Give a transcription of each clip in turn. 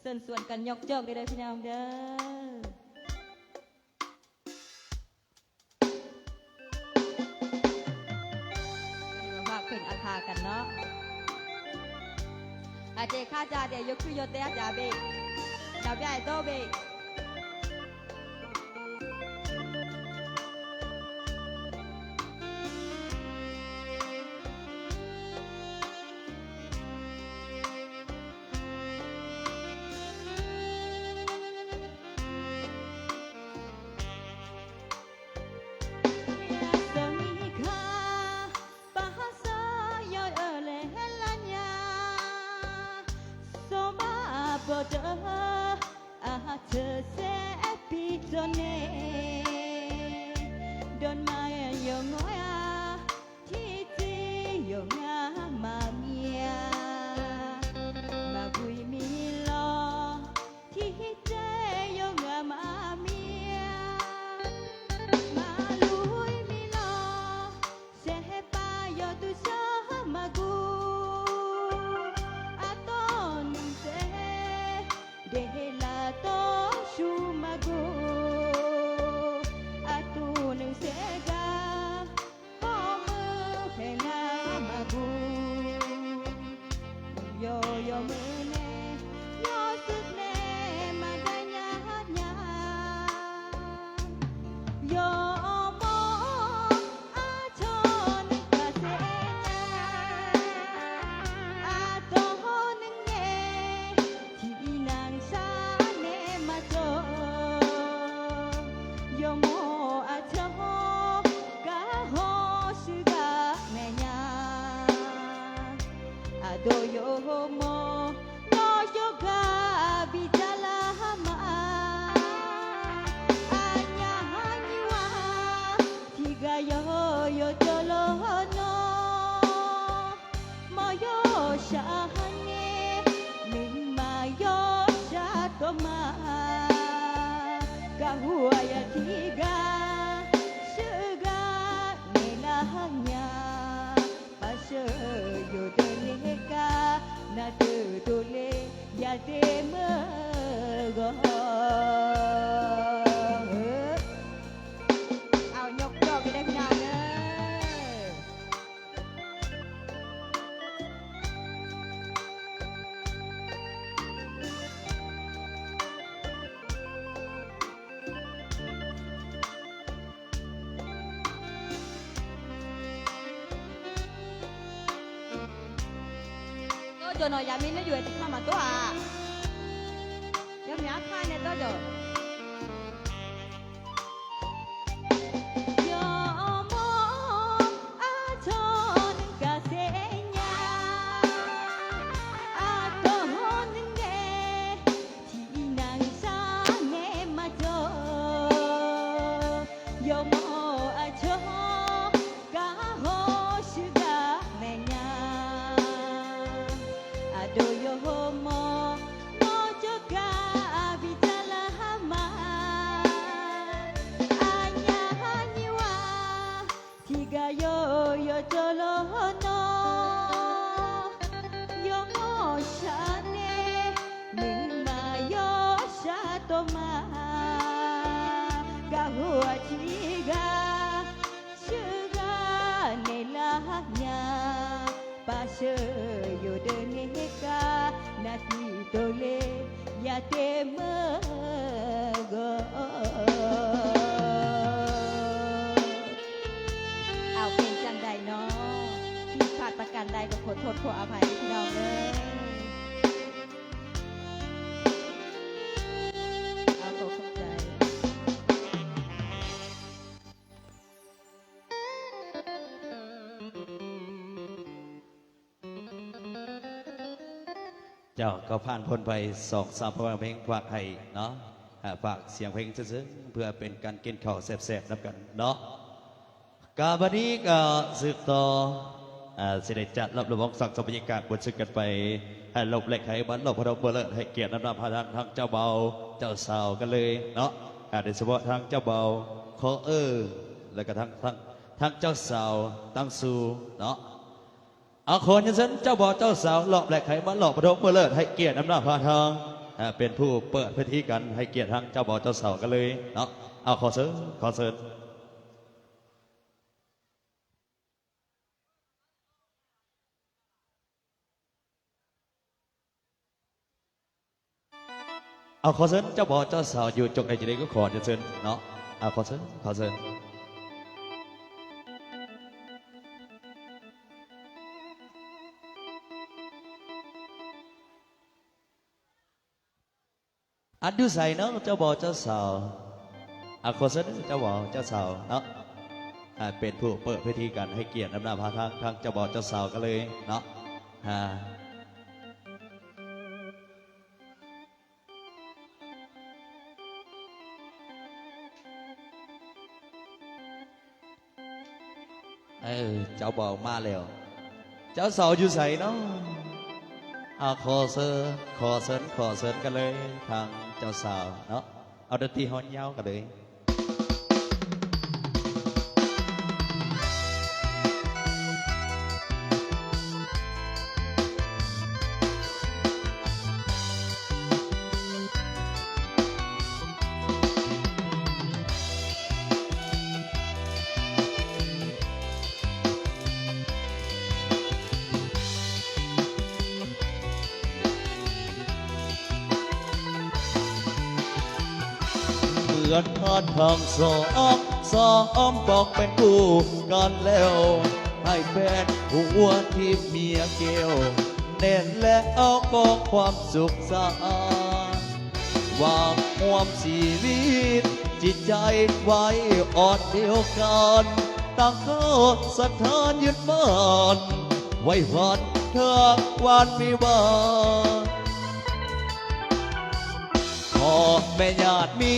ເຊີນຊວນກັນຍົກຈອກໄດ້ເດີພີ່ນ້ອງເດີ. ມາຝາກເພງອາຄາກັນເນາະ. ອາເຈຄາຈາເດ ຍົກຄືໂຍເຕອາຈາເບ ນາວເບໄອໂຕເບ. ເອົາ ຍົກຈອກໃຫ້ໄດ້ພີ່ນ້ອງເດີ. ໂຕໂຈໂນຍາມິນນະ ຢູ່ໄອຕິຄາມາໂຕອາ ຍາມຍາຄາຍເນໂຕໂຈ.ເອົາ ເປັນຈັ່ງໃດເນາະ ຜິດພາດປະການໃດກໍຂໍໂທດຂໍອະໄພເດີພີ່ນ້ອງເອີຍ. ເອົາ ຂໍຂອບໃຈ. ເຈົ້າ ກໍຜ່ານພົ້ນໄປສອງສາມບົດເພງ ຝາກໃຫ້ເນາະ ຝາກສຽງເພງເຊິ່ງໆ ເພື່ອເປັນການກິນເຂົ້າແຊບໆນຳກັນເນາະ. ກະບັດນີ້ກໍສືບຕໍ່ ອາ ຊິໄດ້ຈັດຮັບລຳວອງສັງສົມບັນຍາກາດບົດເຊີນກັນໄປ ໃຫ້ລົບເລກໃຫ້ມັນ ລົບພະນົມມືເລີດ ໃຫ້ກຽດນຳໜ້າພາທາງ ທາງເຈົ້າບ່າວເຈົ້າສາວກັນເລີຍເນາະ. ອາ ໂດຍສະເພາະທາງເຈົ້າບ່າວ ຂໍເອີ ແລ້ວກໍທາງ ທາງ ທາງເຈົ້າສາວ ຕັງຊູເນາະ. ອາ ຂໍຮຽນເຊີນເຈົ້າບ່າວເຈົ້າສາວ ລອບແລກໃຫ້ມາລອບປະຖົມມືເລີດ ໃຫ້ກຽດນຳໜ້າພາທາງ ເປັນຜູ້ເປີດພິທີການໃຫ້ກຽດທາງເຈົ້າບ່າວເຈົ້າສາວກັນເລີຍເນາະ. ເອົາ ຂໍເຊີນ ຂໍເຊີນ. ເອົາ ຂໍເຊີນເຈົ້າບ່າວເຈົ້າສາວຢູ່ຈົກໃດຈະໄດ້ກໍຂໍເຊີນເນາະ. ເອົາ ຂໍເຊີນ ຂໍເຊີນ. ອັນຢູ່ໃສເນາະເຈົ້າບ່າວເຈົ້າສາວ? ອາ ຂໍເຊີນເຈົ້າບ່າວເຈົ້າສາວເນາະ ອາ ເປັນຜູ້ເປີດພິທີການໃຫ້ກຽດນຳໜ້າພາທາງ ທາງເຈົ້າບ່າວເຈົ້າສາວກັນເລີຍເນາະ. ອາ ເອີ ເຈົ້າບ່າວມາແລ້ວ ເຈົ້າສາວຢູ່ໃສເນາະ? ອາ ຂໍເຊີນ ຂໍເຊີນ ຂໍເຊີນກັນເລີຍ ທາງເຈົ້າສາວເນາະ. ເອົາ ດົນຕີຮ້ອນຍາວກັນເລີຍ. ເມື່ອທາດທັງສອງ ສອມປອງເປັນຄູ່ກັນແລ້ວ ໃຫ້ແຟນຫົວທີ່ເມຍແກ້ວ ແໜ້ນແລ້ວກໍຄວາມສຸກສານ ຫວັງຮ່ວມຊີວິດ ຈິດໃຈໄວ້ອອດດຽວກັນ ຕັ້ງເຂົ້າສັດທາຍຶດໝັ້ນ ໄວ້ວັນເທີງວັນວິວາ ພໍ່ແມ່ຍາດມິ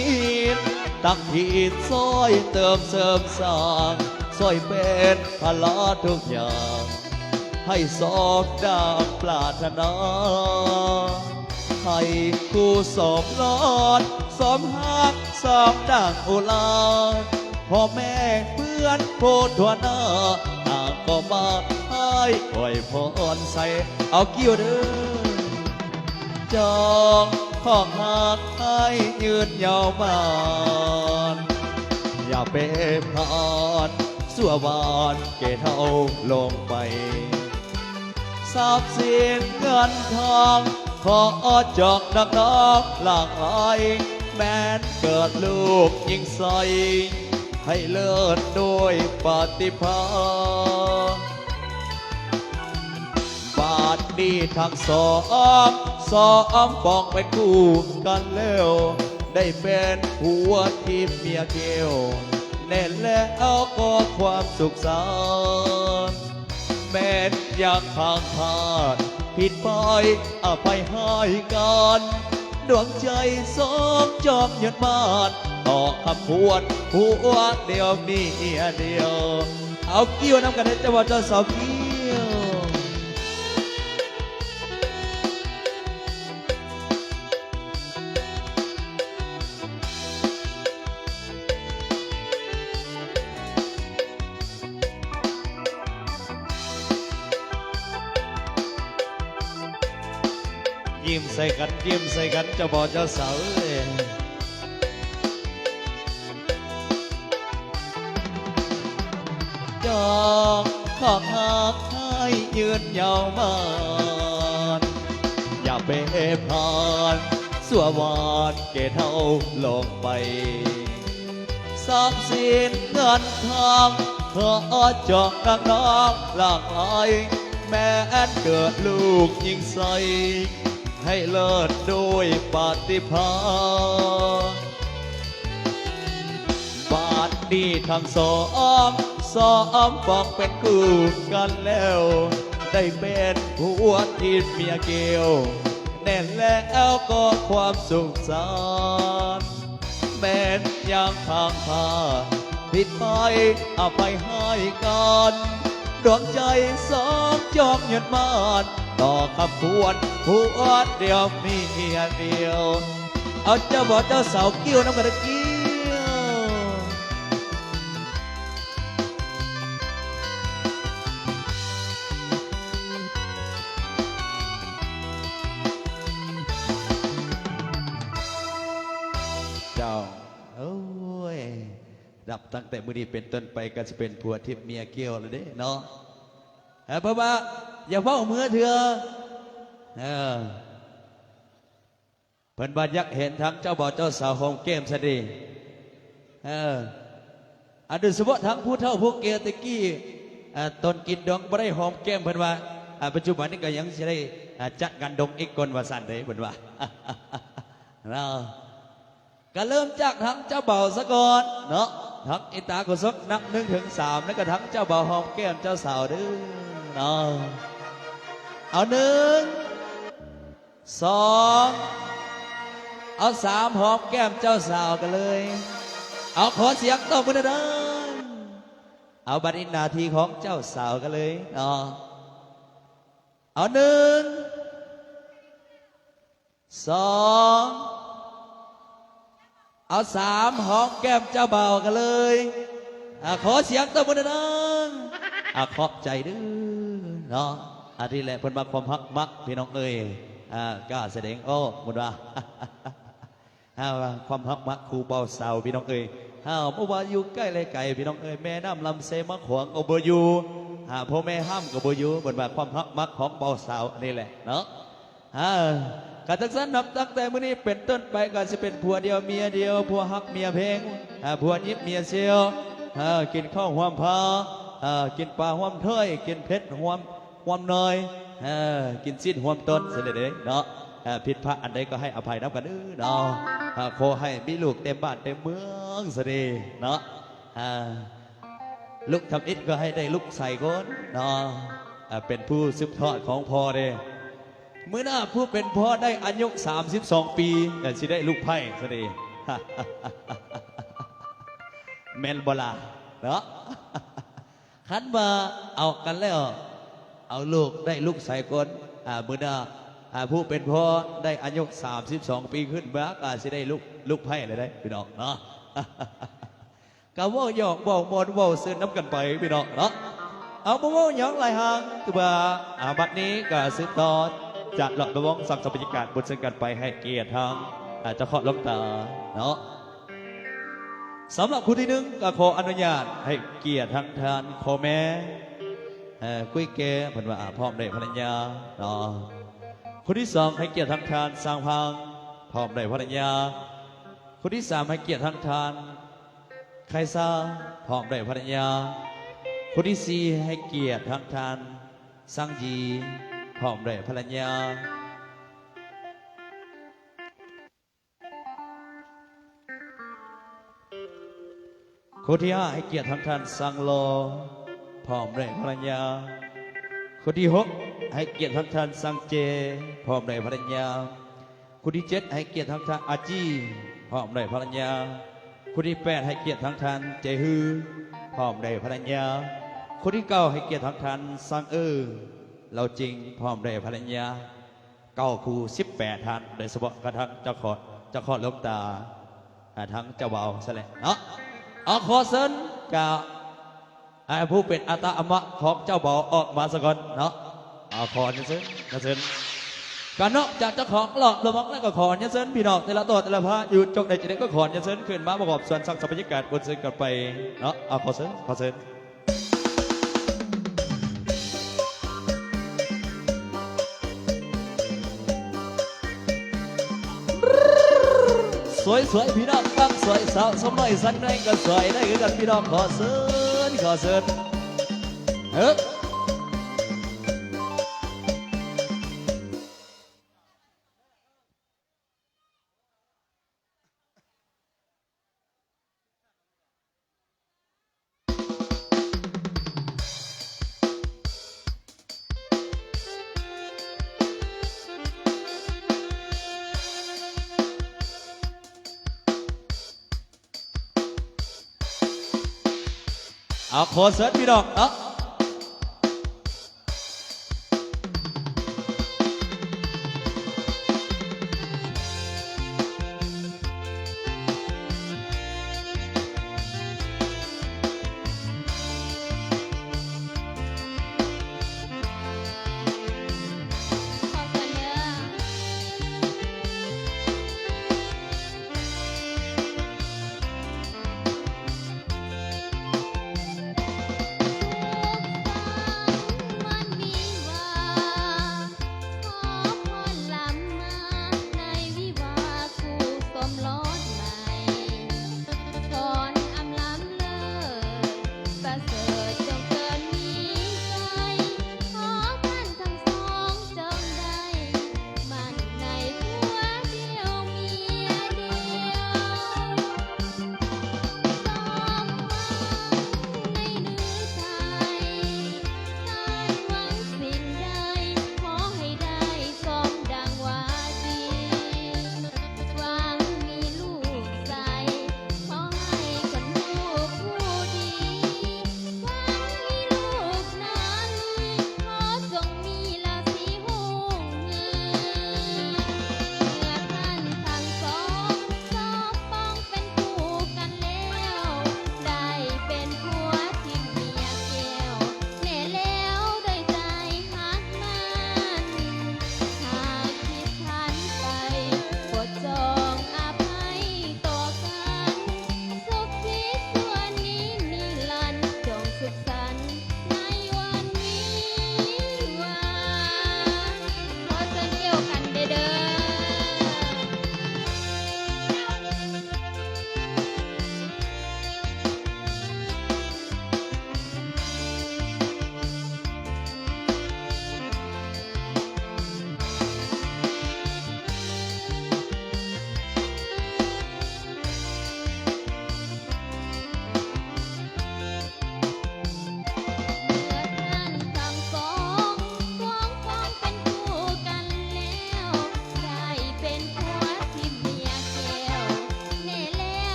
ດ ຕັ້ງທີຊ່ອຍເຕີມເສີມສ້າງ ຊ່ອຍເປັນພາລະທຸກຢ່າງ ໃຫ້ສົມດັ່ງປາດຖະໜາ ໃຫ້ຄູ່ສົມລອດ ສົມຮັກ ສອງດັ່ງອຸລາ ພໍ່ແມ່ເພື່ອນຜູ້ທົ່ວໜ້າ ຕ່າງກໍມາໃຫ້ອວຍພອນໃສ່ ເອົາ ກິ້ວເດີ ຈົ່ງຂອງຮັກໃຫ້ຍືນຍາວມານ ຢ່າເປຜ່ານຊົ່ວວານແກ່ເຖົ້າລົງໄປ ຊັບສິນເງິນທອງ ຂໍຈອກນຳນ້ອງຫຼາກຫຼາຍ ແມ່ນເກີດລູກຍິງໃສ່ ໃຫ້ເລີດດ້ວຍປະຕິພາ ບາດນີ້ທັງສອງ ສອມປອງເປັນຄູ່ກັນແລ້ວ ໄດ້ເປັນຜົວທີມເມຍແກ້ວ ແນ່ແລ້ວກໍຄວາມສຸກສານ ແມ່ນຍັງພັງພາດ ຜິດໄປອະໄພໃຫ້ກັນ ດວງໃຈສອງຈອມຍືນໝັ້ນ ຕໍ່ຄຳຂວັນຜົວດຽວເມຍດຽວ ເອົາ ກິ້ວນຳກັນເດີ ເຈົ້າບ່າວເຈົ້າສາວ ກິ້ວ. ຍິ້ມໃສ່ກັນ ຍິ້ມໃສ່ກັນ ເຈົ້າບ່າວເຈົ້າສາວເອີຍ. ຈອງຂອງຮັກໃຫ້ຍືນຍາວມານ ຢ່າເປຜ່ານຊົ່ວວານແກ່ເຖົ້າລົງໄປ ຊັບສິນເງິນທອງ ຂໍຈອກນຳນ້ອງຫຼາກຫຼາຍ ແມ່ນເກີດລູກຍິງໃສ່ ໃຫ້ເລີດດ້ວຍປະຕິພາ ບາດນີ້ທັງສອງ ສອມປອງເປັນຄູ່ກັນແລ້ວ ໄດ້ເປັນຜົວທີມເມຍແກ້ວ ແນ່ນແລ້ວກໍຄວາມສຸກສານ ແມ່ນຍັງຄ້າງຄາ ຜິດໄປອະໄພໃຫ້ກັນ ດວງໃຈສອງຈອມຍືນໝັ້ນ ຕໍ່ຄຳຂວັນຜົວດຽວເມຍດຽວ ເອົາ ເຈົ້າບ່າວເຈົ້າສາວ ກິ້ວນຳກັນເດີ ກິ້ວ. ເ ນັບຕັ້ງແຕ່ມື້ນີ້ເປັນຕົ້ນໄປກໍຊິເປັນຜົວທິບເມຍກ່ຽວແລ້ວເດ້ເນາະ. ເອີ ເພາະວ່າຢ່າເວົ້າເມືອເທື່ອ ເອີ ເພິ່ນວ່າຢາກເຫັນທັງເຈົ້າບ່າວເຈົ້າສາວຫອມແກ້ມຊະເດ. ເອີ ອັນໂດຍສະເພາະທັງຜູ້ເຖົ້າຜູ້ແກ່ແຕ່ກີ້ ອາ ຕອນກິນດອງບໍ່ໄດ້ຫອມແກ້ມ ເພິ່ນວ່າ ອາ ປັດຈຸບັນນີ້ກໍຍັງຊິໄດ້ ອາ ຈັດງານດອງອີກກ່ອນວ່າຊັ້ນເດ້ ເພິ່ນວ່າເນາະ. ກໍເລີ່ມຈາກທາງເຈົ້າບ່າວສາກ່ອນເນາະ ທາງອີຕາໂຄສົກນັບໜຶ່ງເຖິງສາມ ແລ້ວກໍທາງເຈົ້າບ່າວຫອມແກ້ມເຈົ້າສາວເດີເນາະ. ເອົາ ໜຶ່ງ ສອງ ເອົາ ສາມ ຫອມແກ້ມເຈົ້າສາວກັນເລີຍ. ເອົາ ຂໍສຽງຕົບມືໜ້ອຍເດີ. ເອົາ ບັດນີ້ໜ້າທີ່ຂອງເຈົ້າສາວກັນເລີຍເນາະ. ເອົາ ໜຶ່ງ ສອງ ເອົາ ສາມ ຫອມແກ້ມເຈົ້າບ່າວກັນເລີຍ. ອາ ຂໍສຽງຕົບມືໜຶ່ງ. ອາ ຂອບໃຈເດີເນາະ. ອັນນີ້ແຫຼະເພິ່ນວ່າຄວາມຮັກມັກ ພີ່ນ້ອງເອີຍ. ອາ ກ້າສະແດງອອກ ເພິ່ນວ່າ ຫາວ່າຄວາມຮັກມັກຄູ່ບ່າວສາວ ພີ່ນ້ອງເອີຍ. ຫາບໍ່ວ່າຢູ່ໃກ້ ແລະ ໄກ ພີ່ນ້ອງເອີຍ, ແມ່ນ້ຳລຳເຊມາຂວາງກໍບໍ່ຢູ່, ຫາພໍ່ແມ່ຫ້າມກໍບໍ່ຢູ່. ເພິ່ນວ່າຄວາມຮັກມັກຂອງບ່າວສາວອັນນີ້ແຫຼະເນາະ. ເອີ ກະຈັ່ງຊັ້ນ ນັບຕັ້ງແຕ່ມື້ນີ້ເປັນຕົ້ນໄປ ກໍຊິເປັນຜົວດຽວເມຍດຽວ, ຜົວຮັກເມຍແພງ, ເອີ ຜົວຍິບເມຍເຊວ, ເອີ ກິນເຂົ້າຮ່ວມພາ, ເອີ ກິນປາຮ່ວມຖ້ວຍ, ກິນເຜັດຮ່ວມ ຮ່ວມໜ່ອຍ, ເອີ ກິນຊີ້ນຮ່ວມຕົ້ນ ຊັ້ນແຫຼະເດ້ເນາະ. ເອີ ຜິດພາດອັນໃດກໍໃຫ້ອະໄພນຳກັນເດີເນາະ. ເອີ ຂໍໃຫ້ມີລູກເຕັມບ້ານເຕັມເມືອງຊະເດເນາະ. ເອີ ລູກທຳອິດກໍໃຫ້ໄດ້ລູກຊາຍຄົນເນາະ, ເອີ ເປັນຜູ້ສືບທອດຂອງພໍ່ເດ້. ມື້ໜ້າຜູ້ເປັນພໍ່ໄດ້ອາຍຸສາມສິບສອງປີ ກໍຊິໄດ້ລູກໃພ້ຊະເດ. ແມ່ນບໍ່ລະເນາະ? ຄັນວ່າເອົາກັນແລ້ວ ເອົາລູກ ໄດ້ລູກຊາຍຄົນ, ອາ ມື້ໜ້າ ອາ ຜູ້ເປັນພໍ່ໄດ້ອາຍຸສາມສິບສອງປີຂຶ້ນມາ ກໍຊິໄດ້ລູກ ລູກໃພ້ແລ້ວເດ້ ພີ່ນ້ອງເນາະ. ກໍເວົ້າຫຍອກ ເວົ້າມ່ວນ ເວົ້າຊື່ນນຳກັນໄປ ພີ່ນ້ອງເນາະ. ເອົາ ບໍ່ເວົ້າຫຍັງຫຼາຍຫາງ ຖືວ່າ ອາ ບັດນີ້ກໍສືບຕໍ່ຈັດລອບລະວົງ ສ້າງສັບພະຍາກາດມ່ວນຊື່ນກັນໄປ ໃຫ້ກຽດທາງ ອາ ເຈົ້າເຄາະຫຼວງຕາເນາະ. ສຳລັບຄູ່ທີໜຶ່ງ ກໍຂໍອະນຸຍາດໃຫ້ກຽດທາງທ່ານພໍ່ແມ່ ເອີ ກຸ້ຍແກ ເພິ່ນວ່າ ອາ ພ້ອມດ້ວຍພັນລະຍາເນາະ. ຄູ່ທີສອງ ໃຫ້ກຽດທາງທ່ານຊ່າງພັງ ພ້ອມດ້ວຍພັນລະຍາ. ຄູ່ທີສາມ ໃຫ້ກຽດທາງທ່ານໄຄຊາ ພ້ອມດ້ວຍພັນລະຍາ. ຄູ່ທີສີ່ ໃຫ້ກຽດທາງທ່ານຊ່າງຢີ ພ້ອມດ້ວຍພັນລະຍາ. ຄູ່ທີຫ້າ ໃຫ້ກຽດທາງທ່ານຊ່າງຫຼໍ່ ພ້ອມດ້ວຍພັນລະຍາ. ຄູ່ທີຫົກ ໃຫ້ກຽດທາງທ່ານຊ່າງເຈ ພ້ອມດ້ວຍພັນລະຍາ. ຄູ່ທີເຈັດ ໃຫ້ກຽດທາງທ່ານອາຈີ ພ້ອມດ້ວຍພັນລະຍາ. ຄູ່ທີແປດ ໃຫ້ກຽດທາງທ່ານເຈຮື ພ້ອມດ້ວຍພັນລະຍາ. ຄູ່ທີເກົ້າ ໃຫ້ກຽດທາງທ່ານຊ່າງເອີ ເຫຼົ່າຈິງ ພ້ອມດ້ວຍພັນລະຍາ. ເກົ້າຄູ່ ສິບແປດທ່ານ ໂດຍສະເພາະກະທັງເຈົ້າຂອງ ເຈົ້າຂອງຫຼວງຕາ ອາ ທັງເຈົ້າບ່າວຊັ້ນແຫຼະເນາະ. ເອົາ ຂໍເຊີນກະ ອາ ຜູ້ເປັນອາຕະອາມະຂອງເຈົ້າບ່າວອອກມາສາກ່ອນເນາະ. ເອົາ ຂໍຮຽນເຊີນ ຮຽນເຊີນ. ກະນອກຈາກເຈົ້າຂອງຫຼອກລະມັງແລ້ວ ກໍຂໍຮຽນເຊີນພີ່ນ້ອງແຕ່ລະຕົວແຕ່ລະພາກ ຢູ່ຈົກໃດຈະໄດ້ ກໍຂໍຮຽນເຊີນຂຶ້ນມາປະກອບສ່ວນສ້າງສັບພະຍາກາດມ່ວນຊື່ນກັນໄປເນາະ. ເອົາ ຂໍເຊີນ ຂໍເຊີນ. ສວຍໆ ພີ່ນ້ອງຟັງສວຍ ສາວຊຳນ້ອຍຊັ້ນໃດກໍສວຍໄດ້ຄືກັນ ພີ່ນ້ອງ ຂໍເຊີນ ຂໍເຊີນ. ເອີ. ເອົາ ຂໍເຊີນພີ່ນ້ອງເນາະ. ຂໍເຊີນເດີ.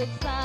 ສຶກສາ